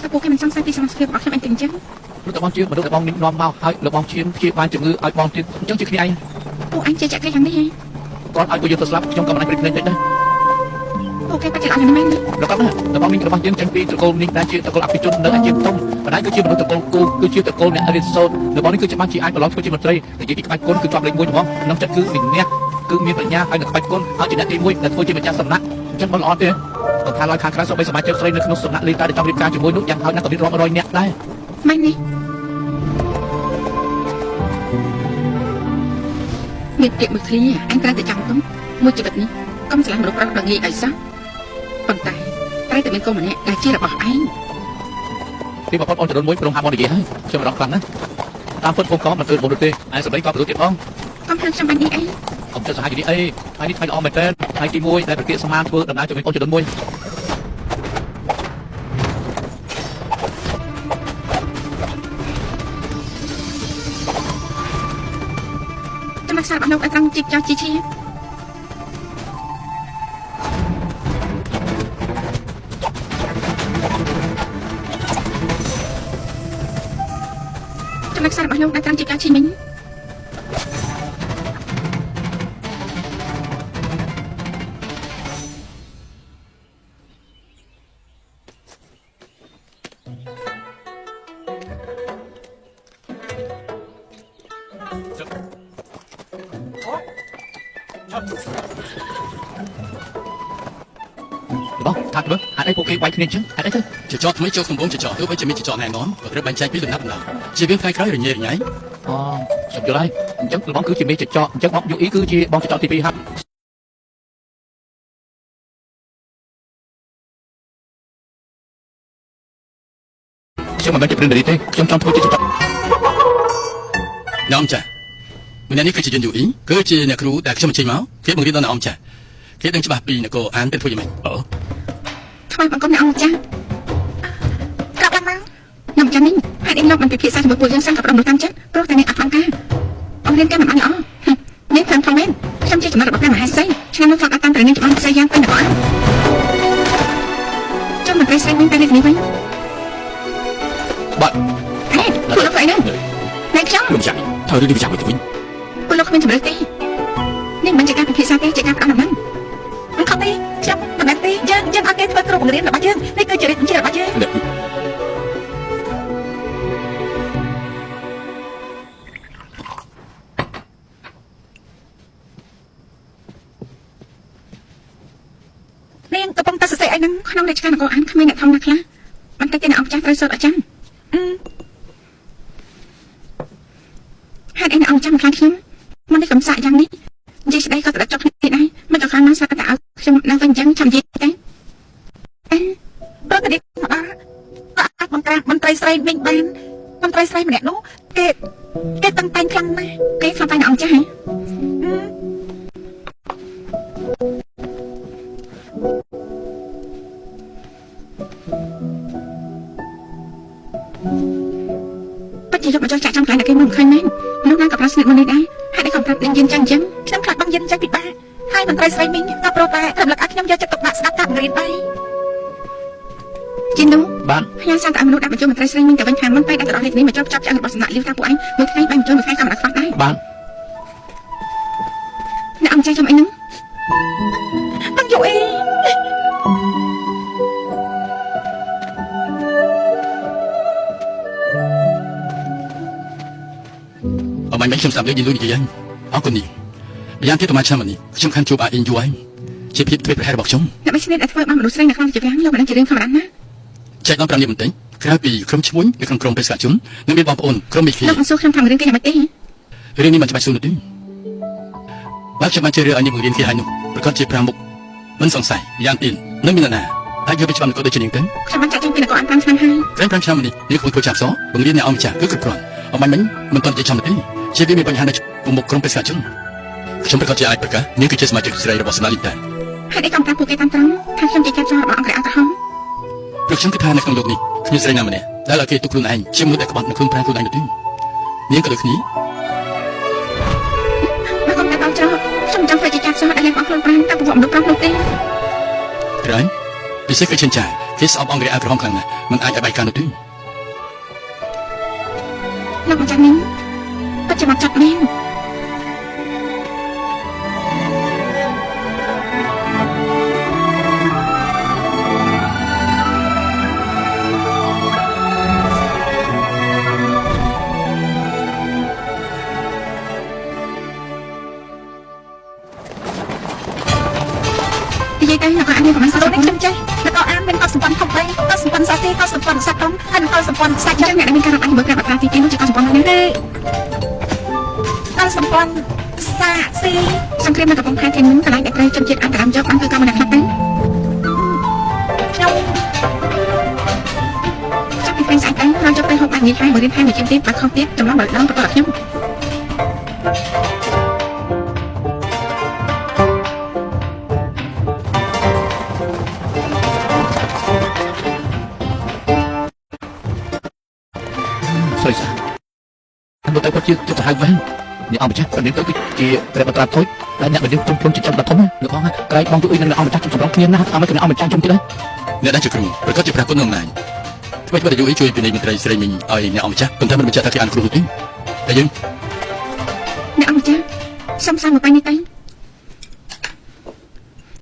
ថាពួកគេមិនសង្ស័យពីសមត្ថភាពរបស់ខ្ញុំអីទេអញ្ចឹង ព្រោះតែបងជាមនុស្សដែលបងនាំមកហើយលោកបងជាព្យាបាលជំងឺឲ្យបងទៀតអញ្ចឹងជាគ្នាឯង ពួកអញជាចាក់គេយ៉ាងនេះហ៎ គាត់ឲ្យពួកយើងទៅស្លាប់ខ្ញុំក៏មិនអាចព្រិចភ្នែកតិចដែរ ពួកគេពិតជាល្អយ៉ាងនេះមែនទេ លោកគាត់ណារបស់នេះរបស់យើងចេញពីត្រកូលនេះដែលជាត្រកូលអភិជននៅអាជីពធំបណ្ដាគឺជាមនុស្សត្រកូលគូគឺជាត្រកូលអ្នករៀនសូត្ររបស់នេះគឺច្បាស់ជាអាចប្រឡងធ្វើជាមន្ត្រីនិយាយពីក្បាច់គុណគឺជាប់លេខ1ហ្មងក្នុងចិត្តគឺវិន័យគឺមានបញ្ញាហើយនឹងក្បាច់គុណហើយជាអ្នកទី1ដែលធ្វើជាម្ចាស់សំណាក់អញ្ចឹងបងល្អទេគាត់ថាឡើយខាងក្រៅសូម្បីសមាជិកស្រីនៅក្នុងសំណាក់លីតែចង់រៀបការជាមួយនោះយ៉ាងហោចណាស់ក៏មានរាប់រយនាក់ដែរ មែនទេមានពាក្យមួយឃ្លាអញត្រូវតែចាំទុំមួយជីវិតនេះកុំឆ្លាស់មនុស្សប្រុសដល់ងាយឲ្យសោះប៉ុន្តែត្រូវតែមានកូនម្នាក់ដែលជារបស់ឯង ទីបំផុតអូនចំនួនមួយព្រមហាបងនិយាយហើយខ្ញុំអារម្មណ៍ខ្លាំងណាស់តាមពិតខ្ញុំក៏មិនទៅបងនោះទេឯសម្ដីក៏ព្រោះទៀតផង កុំហៅខ្ញុំបាញ់នេះអី កុំចិត្តសាហាវនេះអីថ្ងៃនេះថ្ងៃល្អមែនទែនថ្ងៃទី1ដែលប្រតិសមានធ្វើដំណើរជាមួយអូនចំនួនមួយ ចំណុចសាររបស់លោកឲ្យត្រង់ជីបចោជីជាចំណុចសាររបស់លោកឲ្យត្រង់ជីបចោជីមិញ របស់ថាទៅហេតុអីពួកគេវាយគ្នាអញ្ចឹងហេតុអីទៅ ចចកថ្មីចូលក្នុងវងចចកទោះបីជាមានចចកណែនាំក៏ត្រូវបែងចែកពីលំដាប់លំដោយជាវាថ្ងៃក្រោយរញ៉េរញ៉ៃ អូខ្ញុំយល់ហើយអញ្ចឹងរបស់គឺជាមេចចកអញ្ចឹងបងយូអ៊ីគឺជាបងចចកទី2ហាប់ខ្ញុំមិនមែនជាព្រិនរីទេខ្ញុំចង់ធ្វើជាចចក អ្នកអម្ចាស់ម្នាក់នេះគឺជាយិនយូអ៊ីគឺជាអ្នកគ្រូដែលខ្ញុំបញ្ចេញមកគេបង្រៀនដល់អ្នកអម្ចាស់គេដឹងច្បាស់ពីនគរអានទៅធ្វើយ៉ាងម៉េចអូ ថ្វាយបង្គំអ្នកអង្គម្ចាស់ក្រាបឡើងមកអ្នកម្ចាស់នេះហេតុអីលោកមិនពិភាក្សាជាមួយពួកយើងសិនក៏ប្រំនោះតាមចិត្តព្រោះតែអ្នកអត់អង្គការអង្គរៀនគេមិនបានល្អនេះខាងផងមែនខ្ញុំជាចំណុចរបស់ព្រះមហាសីឆ្នាំនោះធ្លាប់ដាក់តាមព្រះនាងច្បាស់ផ្សេងយ៉ាងពេញរបស់អង្គចុះមន្ត្រីស្រីវិញទៅនេះវិញ បាទ ហេពួកលោកស្អីហ្នឹងណែខ្ញុំ លោកចាស់ថារឿងនេះចាំទៅវិញ ពួកលោកគ្មានជំរឿទេនេះមិនជាការពិភាក្សាទេជាការផ្ដល់ដំណឹង មិនខុសទេខ្ញុំមិនមែនទេយើងយើងឲ្យគេធ្វើគ្រូបង្រៀនរបស់យើងនេះគឺជារាជបញ្ជារបស់យើង អ្នក នាងកំពុងតែសរសេរអីហ្នឹង ក្នុងរាជការនគរអានគ្មានអ្នកធំណាខ្លះបន្តិចទេអ្នកអង្គចាស់ត្រូវសូត្រអញ្ចឹងហេតុអីអ្នកអង្គចាស់មិនខ្លាចខ្ញុំមិននេះកំសាកយ៉ាងនេះនិយាយស្ដីក៏ត្រដិតចុកគ្នាដែរមិនក៏ខ្លាចមកស្រាប់តែឲ្យខ្ញុំនៅវិញអញ្ចឹងចាំនិយាយទេ ព្រោះតែនេះមកដល់ក៏អាចបង្ក្រាបមន្ត្រីស្រីវិញបានមន្ត្រីស្រីម្នាក់នោះគេគេតឹងតែងខ្លាំងណាស់ គេខ្លាចតែអ្នកអង្គចាស់ហ៎ពិតជាយកមកចោះចាក់ចំកន្លែងដែលគេមើលមិនឃើញមែនមនុស្សណាក៏ប្រាស្និទ្ធមួយនេះដែរហេតុអីក៏ប្រាប់នឹងយិនចឹងអញ្ចឹង ខ្ញុំខ្លាចបងយិនចេះពិបាកហើយមន្ត្រីស្រីមីងក៏ព្រោះតែរំលឹកឲ្យខ្ញុំយកចិត្តទុកដាក់ស្ដាប់ការបង្រៀនបី ជីននោះ បាទ ផ្ញើសារទៅឲ្យមនុស្សដាក់បញ្ចូលមន្ត្រីស្រីមីងទៅវិញខាងមុនពេលដែលទៅដល់រាជធានីមកចូលចាប់ឆ្អឹងរបស់សំណាក់លាវតាមពួកឯងមួយថ្ងៃបែរបញ្ចូលមួយថ្ងៃក៏មិនដល់ខ្វះដែរ បាទ អ្នកអង្គចាស់ចំអីហ្នឹង បងយូអី អមញខ្ញុំស្ដាប់លើយិនលូនិយាយអរគុណនេះម្យ៉ាងទៀតប្រហែលឆ្នាំនេះខ្ញុំខានជួបអាអ៊ីនយូឯងជាភាពធ្វេសប្រហែសរបស់ខ្ញុំ អ្នកមិនស្និទ្ធដែលធ្វើបានមនុស្សស្រីនៅក្នុងជីវិតលោកមិនដឹងជារឿងធម្មតាណា ចែកដល់5នាទីបន្តិចក្រៅពីក្រុមឈ្មួញនៅក្នុងក្រុមបេសកជននិងមានបងប្អូនក្រុមមីឃី លោកមិនសួរខ្ញុំថារឿងគេយ៉ាងម៉េចទេ រឿងនេះមិនច្បាស់សួរនោះទេបើខ្ញុំបានជឿរឿងឲ្យនេះបង្រៀនគេហើយនោះប្រកាសជា5មុខមិនសង្ស័យយ៉ាងទៀតនឹងមាននរណាអាចយកទៅច្បាប់នគរដូចជានាងទៅ ខ្ញុំបានចាក់ចែងពីនគរអាន5ឆ្នាំហើយ ក្រែង5ឆ្នាំនេះនាងកំពុងធ្វើចាប់សបង្រៀនអ្នកអង្គចាស់គឺគ្រប់គ្រាន់អមញមិនទាន់ជាចំទេជាវាមានបញ្ហានៅចំមុខក្រុមបេសកជនខ្ញុំប្រកាសជាអាចប្រកាសនាងគឺជាសមាជិកស្រីរបស់សមាលីតា ហេតុអីក៏ប្រាប់ពួកគេតាមត្រង់ថាខ្ញុំជាចាត់ចោលរបស់អង្គរៈក្រហម ព្រោះខ្ញុំគិតថានៅក្នុងលោកនេះគ្មានស្រីណាម្នាក់ដែលឲ្យគេទុកខ្លួនឯងជាមនុស្សដែលក្បត់នឹងខ្លួនប្រាណខ្លួនឯងនោះទេនាងក៏ដូចគ្នា បើកុំតែតច្រកខ្ញុំចង់ធ្វើជាចាត់ចោលដែលលះបង់ខ្លួនប្រាណតាមប្រវត្តិមនុស្សប្រុសនោះទេ ក្រែងពិសេសគឺឈិនចា គេស្អប់អង្គរៈអាក្រហមខ្លាំងណាស់មិនអាចឲ្យបែកការនោះទេ លោកម្ចាស់នេះពិតជាមកចាត់មែននិយាយទៅលោកអានមានប្រមាណ លោកនេះ 40 ខ្ញុំចេះលោកអានមានកោសម្ព័ន្ធធំបីកោសម្ព័ន្ធសាស៊ីកោសម្ព័ន្ធសាតុងហើយនិងកោសម្ព័ន្ធសា អញ្ចឹងអ្នកដែលមានការរាប់អានជាមួយក្រាបអត្រាទី2នោះជាកោសម្ព័ន្ធមួយណា គឺកោសម្ព័ន្ធសាស៊ី សង្គ្រាមនៅកំពង់ផែធានមុនកន្លែងដែលត្រូវជនជាតិអន្តរជាតិយកបានធ្វើកម្មអ្នកខ្លះទៅ ខ្ញុំ ចាប់ពីថ្ងៃស្អែកទៅเราจะไปហូបបាយងាយហើយបើរៀនថែមវិជ្ជាទៀតបើខុសទៀតចម្លងបលដងបន្តដល់ខ្ញុំ ស្រីស្អាតមើលទៅពិតជាចិត្តទៅហៅវិញអ្នកអង្គម្ចាស់ប្រនាងទៅគឺជាព្រះបត្រាធុចដែលអ្នកបណ្ឌិតទុំខ្លួនចិញ្ចឹមដល់ធំលោកផងក្រែងបងជួយនឹងអ្នកអង្គម្ចាស់ជំសម្រងគ្នាណាស់អត់មិនអ្នកអង្គម្ចាស់ជុំទៀតហើយ អ្នកដែលជាគ្រូប្រកាសជាព្រះគុណនឹងអំណាចថ្មីថ្មីតែយូរអីជួយពិន័យមន្ត្រីស្រីមីងឲ្យអ្នកអង្គម្ចាស់ប៉ុន្តែមិនបញ្ជាក់ថាគេអានគ្រូនោះទេតែយើង អ្នកអង្គម្ចាស់សុំសាមកបាយនេះទៅ